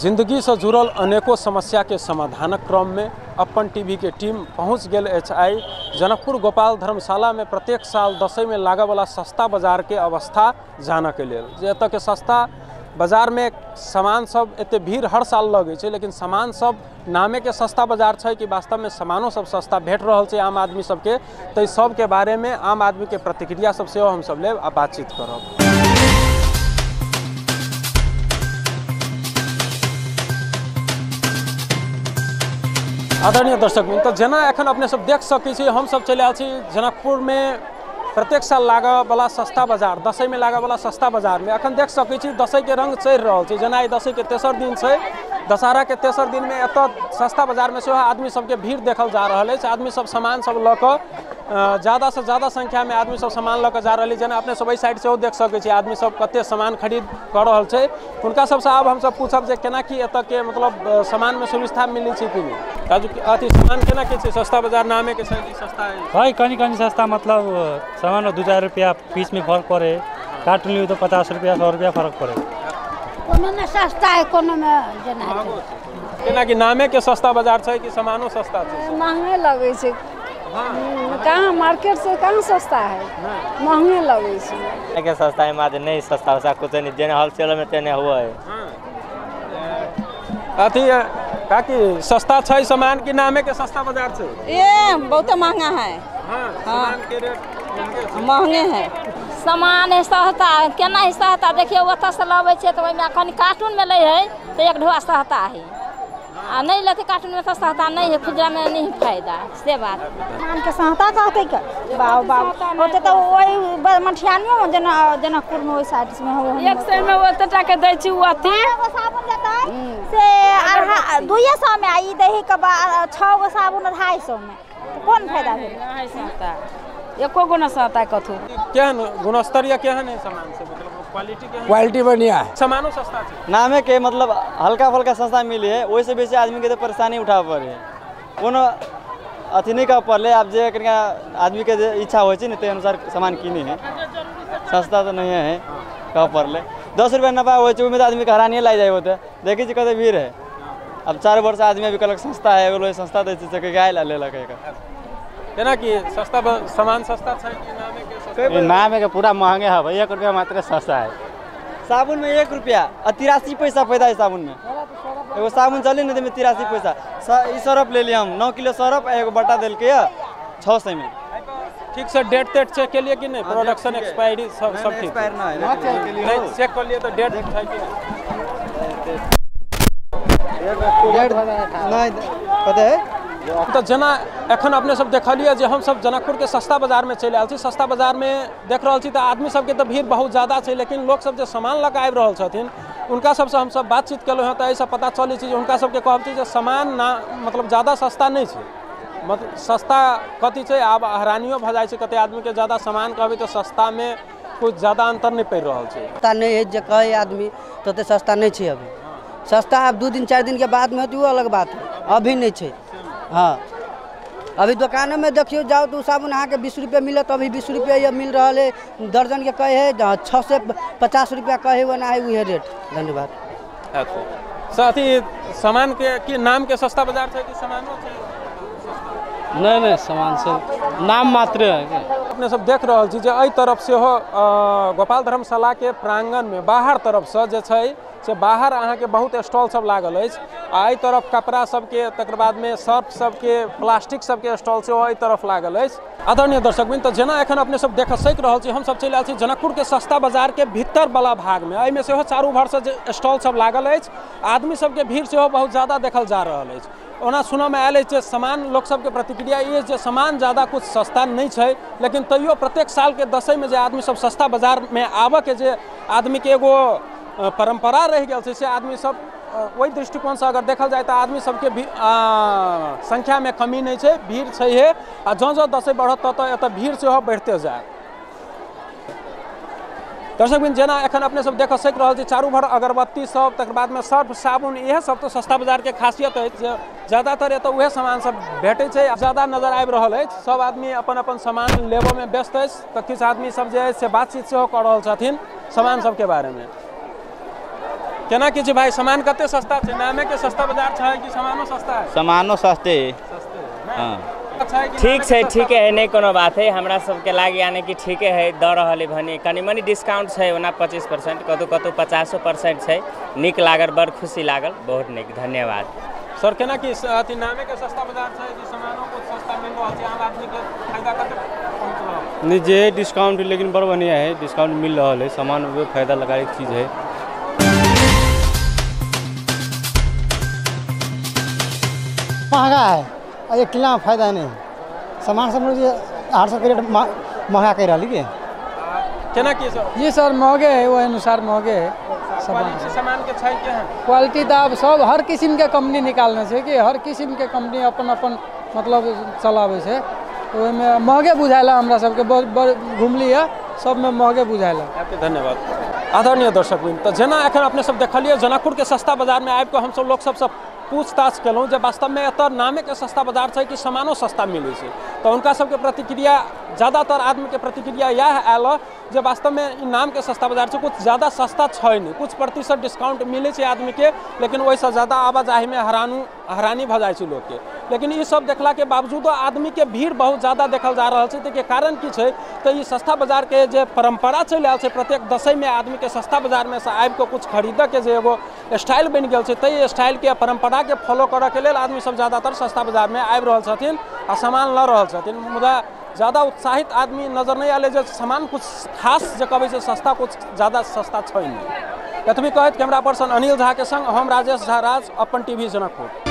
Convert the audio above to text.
जिंदगीसँ जुड़ल अनेको समस्याके समाधानक क्रममे अपन टीवीके टीम पहुँच गेल अछि आइ जनकपुर गोपाल धर्मशालामे प्रत्येक साल दशैंमे लागयवला सस्ता बाजारके अवस्था जानऽके लेल। जे एतऽके सस्ता बाजारमे सामान सब एते भीड़ हर साल लगै छै, लेकिन सामान सब नामेके सस्ता बाजार छै कि वास्तवमे सामानो सब सस्ता भेट रहल छै आम आदमी सबके, तऽ सबके बारेमे आम आदमीके प्रतिक्रिया सब सेहो हमसब लेब आ बातचीत करब। आदरणीय दर्शक मित्र, तऽ जेना एखन अपने सब देख सकै छी, हमसब चलि आयल छी जनकपुरमे प्रत्येक साल लागऽवला सस्ता बाजार, दशैंमे लागऽवला सस्ता बाजारमे। एखन देख सकै छी दशैंके रंग चढ़ि रहल छै। जेना ई दशैंके तेसर दिन छै, दशहराके तेसर दिनमे एतऽ सस्ता बाजारमे सेहो आदमी सबके भीड़ देखल जा रहल अछि। आदमी सब सामान सब लऽ कऽ ज़्यादासँ ज़्यादा संख्यामे आदमी सब सामान लऽ कऽ जा रहल अछि। जेना अपने सब एहि साइड सेहो देख सकै छी आदमी सब कते सामान खरीद कऽ रहल छै। हुनका सबसँ आब हमसब पूछब जे केना की एतऽके मतलब सामानमे सुविधा मिलै छै कि नहि। राजू, अथी सामान केना के छै? सस्ता बाजार नामे के छै कि सस्ता है? कनी कनी सस्ता, मतलब सामान 2-4 रुपया पीस में फर्क पड़े। कार्टून लियो तो 50 रुपया 100 रुपया फर्क पड़े। कोनो में सस्ता है, कोनो में जेना केना कि नामे के सस्ता बाजार छै कि सामानो सस्ता छै? महंगे लगै छै। कहाँ मार्केट से कहाँ सस्ता है, महंगे लगै छै। के सस्ता है मात्र नहीं, सस्ता वस्ता कुछ नहीं, जेना होलसेल में तेने हुआ है। अथी काकी सस्ता छै सामान कि नामे के सस्ता बाजार छै? ए बहुत महंगा है। हाँ, सामान के रेट महंगे है। सामान है सस्ता, केना है सस्ता? देखियौ ओतऽसँ लबै छियै तऽ ओहिमे कनि कार्टूनमे लै है तऽ एक ढोआ सस्ता है, आ नहि लेतै कार्टूनमे तऽ सस्ता नहि है, खुदरामे नहि फायदा, से बात। सामानके सस्ता कहतै के बाप बाप ओते तऽ ओहि मठियानियोमे जेना जनकपुरमे ओहि साइडमे 100 मे ओते टाके दै छी। ओ अथी साबुन देतै से 200 मे, आ ई दही के 6 गो साबुन 250 मे, कोन फायदा भेलै? सस्ता एको गो न सस्ता कथू। केहन गुणस्तरीय केहन है सामान से, मतलब क्वालिटी केहन? क्वालिटी बढ़िया है, सामानो सस्ता छै। नामे के मतलब हल्का फल्का सस्ता मिले है, ओहिसँ बेसी आदमीके तऽ परेशानी उठाबऽ पड़े है। कोनो अथी नहि कहऽ पड़लै। आब जे कनिका आदमीके जे इच्छा होइ छै ने ताहि अनुसार सामान कीने है, सस्ता तऽ नहिए है कहऽ पड़लै। 10 रुपया नफा होइ छै ओहिमे तऽ आदमीके हरानिए लागि जाइ होतै। देखै छी कते भीड़ है। अब 4 वर्ष आदमी अभी कहलक सस्ता है, एगो सस्ता दै छै से गाय लेलक। केना कि सस्ता सामान सस्ता छै कि नामे के सस्ता? नामे के पूरा महंगे है भैया, 1 रुपया मात्र सस्ता है। साबुन में 1 रुपया और 83 पैसा फायदा है साबुन में। एगो साबुन चली ने तमे 83 पैसा। ई सरफ ले लिया हम 9 किलो सरफ, एगो बटा देलकै 600 में। ठीक से डेट तेट चेक के लिए कि नहीं? प्रोडक्शन एक्सपायरी सब सब ठीक नहीं? चेक कर लिए तो डेट है कि डेट नहीं पता है। तऽ जेना एखन अपने सब देखलियै जे हमसब जनकपुरके सस्ता बाजारमे चलि आयल छी। सस्ता बाजारमे देख रहल छी तऽ आदमी सबके तऽ भीड़ बहुत ज़्यादा छै, लेकिन लोक सब जे सामान लऽ कऽ आबि रहल छथिन हुनका सबसँ हमसब बातचीत केलहुँ हँ तऽ एहिसँ पता चलै छै जे हुनका सबके कहब छै जे सामान ना मतलब ज़्यादा सस्ता नहि छै। मतलब सस्ता कथी छै, आब हैरानियो भऽ जाइ छै कतेक आदमीके ज़्यादा सामान कहबै तऽ सस्तामे कुछ ज़्यादा अन्तर नहि पड़ि रहल छै। सस्ता नहि है जे कहै आदमी तते सस्ता नहि छै। अभी सस्ता आब 2 दिन 4 दिन के बादमे होतै ओ अलग बात है, अभी नहि छै। हाँ, अभी दोकानों में देखियो जाओ तो साबुन अहाँके 20 रुपये मिलत, अभी 20 रुपये मिल रहा है। दर्जन के कहे है 650 रुपया कहे, ओना है वह रेट। धन्यवाद। साथ ही सामान के की नाम के सस्ता बाजार छै कि सामानो छै? नहीं नहीं, सामान सब नाम मात्र है। अपने सब देख रहल छी जे एहि तरफ सेहो गोपाल धर्मशाला के प्रांगण में बाहर तरफसँ जे छै से बाहर अहाँके बहुत स्टॉल सब लागल अछि। आ एहि तरफ कपड़ा सबके, तकर बादमे सर्फ सबके, प्लास्टिक सबके स्टॉल सेहो एहि तरफ लागल अछि। आदरणीय दर्शकवृंद, तऽ जेना एखन अपने सब देख सकि रहल छी हमसब चलि आयल छी जनकपुरके सस्ता बाजारके भीतर वाला भागमे। एहिमे सेहो चारू भरसँ जे स्टॉल सब लागल अछि, आदमी सबके भीड़ सेहो बहुत ज़्यादा देखल जा रहल अछि। ओना सुनऽमे आयल अछि जे सामान लोक सबके प्रतिक्रिया ई अछि जे सामान ज़्यादा कुछ सस्ता नहि छै, लेकिन तैयो प्रत्येक सालके दशैंमे जे आदमी सब सस्ता बाजारमे आबऽके जे आदमीके एगो परंपरा रहि गेल छै से आदमी सब ओहि दृष्टिकोणसँ अगर देखल जाय तऽ आदमी सबके भी संख्यामे कमी नहि छै, भीड़ छैहे। आ जँ जँ दशैं बढ़त तँ एतऽ भीड़ सेहो बढ़िते जायत। दर्शकवृंद, जेना एखन अपने सब देख सकि रहल छी चारू भर अगरबत्ती सब, तकर बादमे सर्फ साबुन, इएह सब तऽ सस्ता बाजारके खासियत अछि जे ज़्यादातर एतऽ उएह सामान सब भेटै छै, ज़्यादा नजर आबि रहल अछि। सब आदमी अपन अपन सामान लेबऽमे व्यस्त अछि, तऽ किछु आदमी सब जे अछि से बातचीत सेहो कऽ रहल छथिन सामान सबके बारेमे। केना की छै भाई, सामान कते सस्ता छै? नामे के सस्ता बाजार छै कि सामानो सस्ता है? सामानो सस्ते है। हाँ ठीक छै, ठीके है, नहीं कोनो बात है। हमरा सबके लागे यानी कि ठीके है, दऽ रहल है भने कनि मनि डिस्काउंट छै, ओना 25%, कतौ कतौ 50% छै। नीक लागल, बड़ खुशी लागल, बहुत नीक, धन्यवाद। सर केना की अथी नामे के सस्ता बाजार छै कि सामानो कुछ सस्ता मिल रहल छै, आम आदमी के फायदा कते पहुंच रहल? नहीं जे डिस्काउंट लेकिन बड़ बढ़िया है, डिस्काउंट मिल रहा है, सामान में फायदा लगाए चीज़ है। महंगा है, एक किलो में फायदा नहीं, सामान सब 800 के रेट महंगा कर रहा है। केना की सर? जी सर महंगे है, वो अनुसार महंगे है। क्वालिटी सामान के छै के है? क्वालिटी तो अब सब हर किस्म के कंपनी निकालने छै कि हर किस्म के कंपनी अपन अपन मतलब चलाबै छै, तो ओहिमे महंगे बुझाइला हमरा सबके, बड़ घुमली है सब में महंगे बुझाइला। धन्यवाद। आदरणीय दर्शकवृंद, तो जेना एखन अपने सब देखलियै जनकपुर के सस्ता बाजार में आबि कऽ हमसब लोक सबसँ पूछताछ केलहुँ जे वास्तवमे एतऽ नामेके सस्ता बाजार छै कि सामानो सस्ता मिलै छै, तऽ हुनका सबके प्रतिक्रिया ज़्यादातर आदमीके प्रतिक्रिया इएह आयल जे वास्तवमे ई नामके सस्ता बाजार छै, कुछ ज़्यादा सस्ता छै नहि, कुछ प्रतिशत डिस्काउंट मिलै छै आदमीके, लेकिन ओहिसँ ज़्यादा आवाजाहीमे हैरानी भऽ जाइ छै लोकके। लेकिन ई सब देखलाके बावजूदो आदमीके भीड़ बहुत ज़्यादा देखल जा रहल छै। ताहिके कारण की छै तऽ ई सस्ता बाजारके जे परम्परा चलि आयल छै, प्रत्येक दशैंमे आदमीके सस्ता बाजारमे से आबिकऽ कुछ खरीदऽके जे एगो स्टाइल बनि गेल छै, ताहि स्टाइलके परम्परा के फॉलो करऽके लेल आदमी सब ज़्यादातर सस्ता बाजारमे आबि रहल छथिन आ सामान लऽ रहल छथिन। मुदा ज़्यादा उत्साहित आदमी नजर नहि आयल जे सामान कुछ खास जे कहबै से सस्ता कुछ ज़्यादा सस्ता छै नहि। एतबी कहैत कैमरा पर्सन अनिल झा के संग हम राजेश झा राज, अपन टीवी जनकपुर।